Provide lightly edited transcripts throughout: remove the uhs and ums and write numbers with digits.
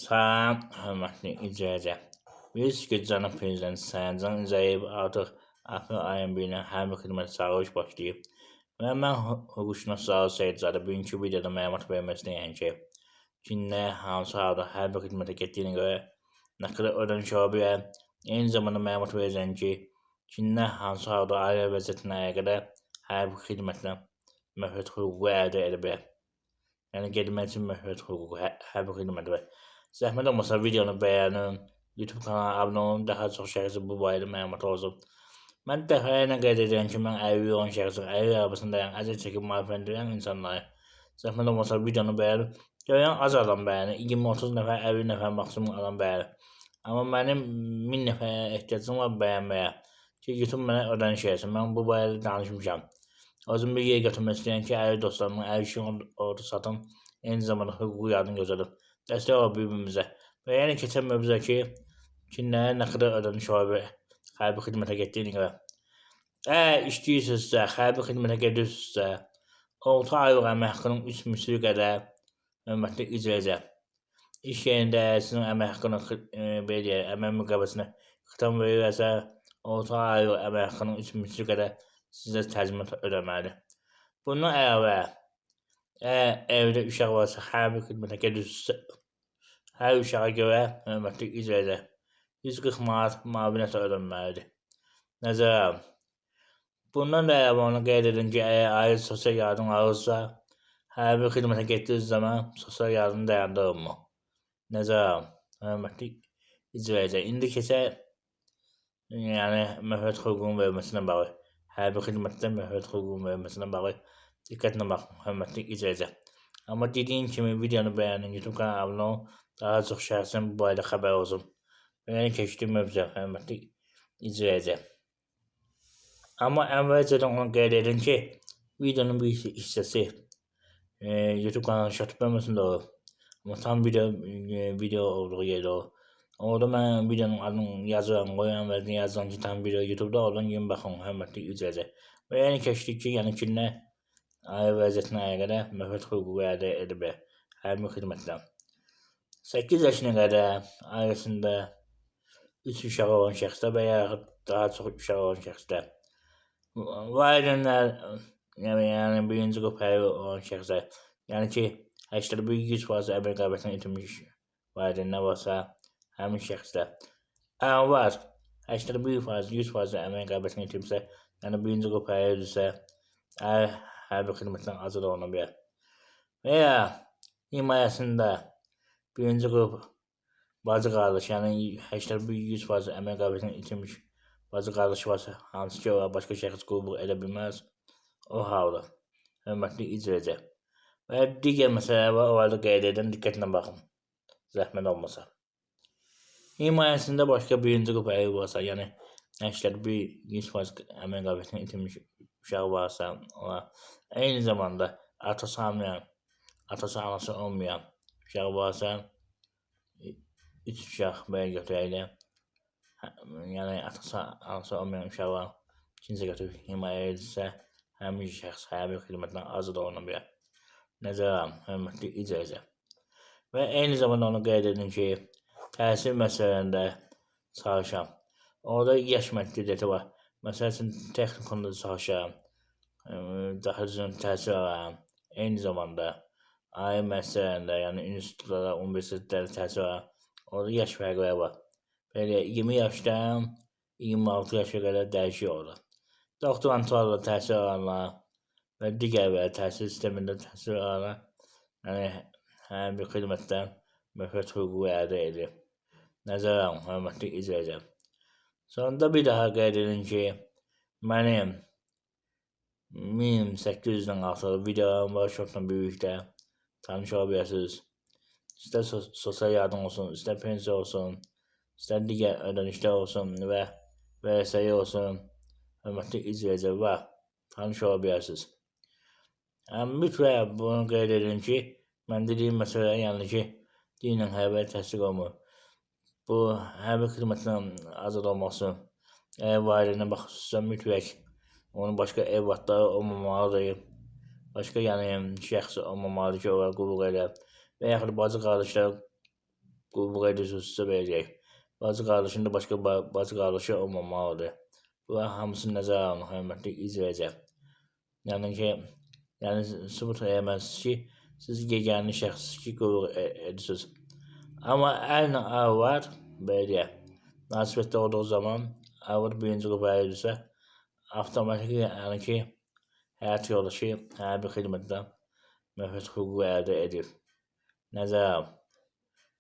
Salam, hörmətli izləyicilər. Bilirsiniz ki, cənab prezident Sayın Zayev artıq aprel ayının 1-dən hərbi xidmətə çağırış başlayıb. Və mən hüquqşünas Zaur Seyidzadə bugünkü videoda məlumat vermək istəyirəm ki, kimlər hansı halda hərbi xidmətə getdiyinə görə nə qədər ödəniş ala bilər. Eyni zamanda məlumat verəcəm ki, kimlər hansı halda ailə vəziyyətinə əlaqədar hərbi xidmətlə möhlət hüququ əldə edə bilər. Yəni getmək üçün möhlət hüququ hərbi xidmətə var. Zəhmət olmasa videonu bəyənin, YouTube kanalına abunə olun, daha çox şəxsi bu barədə məlumat olsun. Mən dəfələrlə qeyd edirəm ki, mən əlil olan şəxsəm, əlil arabasındayam, əziyyət çəkib maarifləndirən insanları. Zəhmət olmasa videonu bəyənin. Görən az adam bəyənir, 20-30 nəfər, 50 nəfər maksimum adam bəyənir. Amma mənim 1000 nəfərə ehtiyacım var bəyənməyə ki, YouTube mənə ödəniş eləsin. Mən bu barədə danışmışam. Özüm bir yer götürmək istəyirəm ki, əlil dostlarımın əl işini orada satım, eyni zamanda hüquqi yardım gözlədim. Dəstək olaq bir-birimizə. Və yəni keçən mövzuya ki, kimlərə nə qədər ödəniş ola bilər hərbi xidmətə getdiyinə görə. Əgər işləyirsinizsə, hərbi xidmətə gedirsinizsə, 6 aylıq əmək haqqının 3 misli qədər hörmətli izləyicilər. İş yerində sizin əmək haqqını, belə deyək, əmək müqaviləsinə xitam verirlərsə, 6 aylıq əmək haqqının 3 misli qədər sizə təzminat ödəməlidir. Bundan əlavə, əgər evdə uşaq varsa, hərbi xidmətə gedirsinizsə, hər uşağa görə hörmətli izləyicilər 140 manat müavinət ödənməlidir. Nəzərə alın. Bundan da əlavə onu qeyd edin ki, əgər ailə sosial yardım alırsa, hərbi xidmətə getdiyi zaman sosial yardım dayandırılmır. Nəzərə alın. Hörmətli izləyicilər. İndi keçək, yəni möhlət hüququnun verilməsinə bağlı. Hərbi xidmətdə möhlət hüququnun verilməsinə bağlı diqqətlə baxın, hörmətli izləyicilər. Amma dediyim kimi videonu bəyənin, YouTube kanalına abunə olun, daha çox şəxsin bu barədə xəbər olsun. Və yəni keçdik mövzuya, hörmətli izləyicilər. Amma əvvəlcədən onu qeyd edin ki, videonun bir hissəsi YouTube kanalına short bölməsində olur. Amma tam video olduğu yerdə olur. Orada mən videonun adını yazıram, qoyuram və yazıram ki, tam video YouTube'da oradan gelin baxın, hörmətli izləyicilər. Və yəni keçdik ki, yəni kimlər ailə vəziyyətinə əlaqədar möhlət hüququ əldə edə bilər hərbi xidmətdən. 8 yaşına qədər ailəsində 3 uşağı olan şəxslər və yaxud daha çox uşağı olan şəxslər. Valideynlər, yəni birinci qrup hərbi olan şəxslər, yəni ki, 81-100% əmək qabiliyyətini itirmiş valideynlər varsa, həmin şəxslər. Var, 81%, 100% əmək qabiliyyətini itirmişsə, yəni birinci qrup hərbidirsə, hərbi xidmətdən azad oluna bilər. Və ya himayəsində birinci qrup bacı qardaş, yəni 81-100% əmək qabiliyyətini itirmiş bacı qardaşı varsa, hansı ki, ora başqa şəxs qulluq edə bilməz, o halda hörmətli izləyicilər. Və digər məsələlər var, onları da qeyd edim, diqqətlə baxın, zəhmət olmasa. Himayəsində başqa birinci qrup əlil varsa, yəni 81-100% əmək qabiliyyətini itirmiş uşağı varsa, ona eyni zamanda atası olmayan, atası anası olmayan uşağı varsa, 3 uşaq belə götürəklə, yəni atası anası olmayan uşaq var, kimsə götürüb himayə edirsə, həmin şəxs hərbi xidmətdən azad oluna bilər. Nəzərə alın, hörmətli izləyicilər. Və eyni zamanda onu qeyd edin ki, təhsil məsələlərində çalışıram. Orada yaş məhdudiyyəti var. Məsəl üçün, texnikumda çalışıram, daha düzgün təhsil alıram. Eyni zamanda ali müəssisələrində, yəni institutlarda, universitetlərdə təhsil alıram. Orada yaş fərqləri var. Belə 20 yaşdan 26 yaşa qədər dəyişir orada. Doktoranturada təhsil alanlar və digər və təhsil sistemində təhsil alanlar, yəni hərbi xidmətdən möhlət hüququ əldə edir. Nəzərə alın, hörmətli izləyicilər. Sonunda bir daha qeyd edin ki, mənim 1800-dən artıq videolarım var, şortla birlikdə tanış ola bilərsiniz. İstər sosial yardım olsun, istər pensiya olsun, istər digər ödənişlər olsun və VSI olsun, hörmətli izləyicilər var, tanış ola bilərsiniz. Yəni, mütləq bunu qeyd edin ki, mən dediyim məsələ, yəni ki, dinlə hərbiyə təsdiq olmur. Bu, hərbi xidmətdən azad olması, əgər valideynə baxırsınızsa, mütləq onun başqa evlatları olmamalıdır. Başqa yəni şəxs olmamalıdır ki, ora qulluq edə. Və yaxud bacı qardaşlar qulluq edirsinizsə, belə deyək, bacı qardaşında başqa bacı qardaşı olmamalıdır. Bunlar hamısını nəzərə alın, hörmətli izləyicilər. Yəni ki, yəni sübut eləməlisiniz ki, siz yeganə şəxs ki, qulluq edirsiniz. Amma ərlə arvad, belə deyək, münasibətdə olduğu zaman arvad birinci qrup əlildirsə, avtomatik yəni ki, həyat yoldaşı hərbi xidmətdən müvafiq hüququ əldə edir. Nəzərə alın.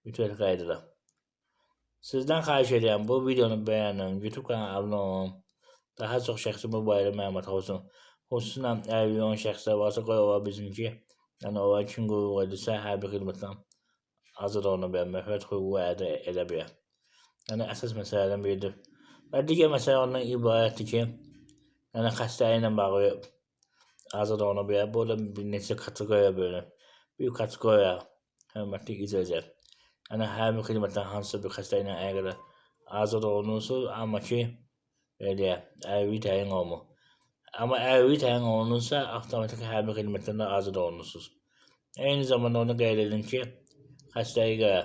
Mütləq qaydada. Sizdən xahiş edirəm, bu videonu bəyənin, YouTube kanalına abunə olun. Daha çox şəxsi bu barədə məlumat olsun. Xüsusən əlilliyi olan şəxslər varsa, qoy ola bilsin ki, yəni onlar kim qulluq edirsə, hərbi xidmətdən azad oluna bilər, müvafiq hüququ əldə edə bilər. Yəni əsas məsələlərdən biridir. Və digər məsələ ondan ibarətdir ki, yəni xəstəliklə bağlı azad oluna bilər. Burada bir neçə kateqoriya bölünür. Bir kateqoriya, hörmətli izləyicilər. Yəni hərbi xidmətdən hansısa bir xəstəliklə əlaqədar azad olunursunuz, amma ki, belə deyək, əlillik təyin olunmur. Amma əlillik təyin olunursa, avtomatik hərbi xidmətdən də azad olunursunuz. Eyni zamanda onu qeyd edim ki, xəstəliyə görə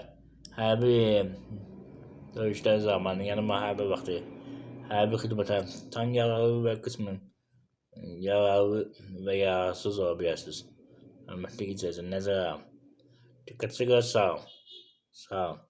hərbi döyüşlər zamanı, yəni müharibə vaxtı hərbi xidmətə tam yararlı və qismən yararlı və yararsız ola bilərsiniz. Hörmətli izləyicilər, nəzərə alın. Diqqətinizə görə sağ olun. Sağ olun.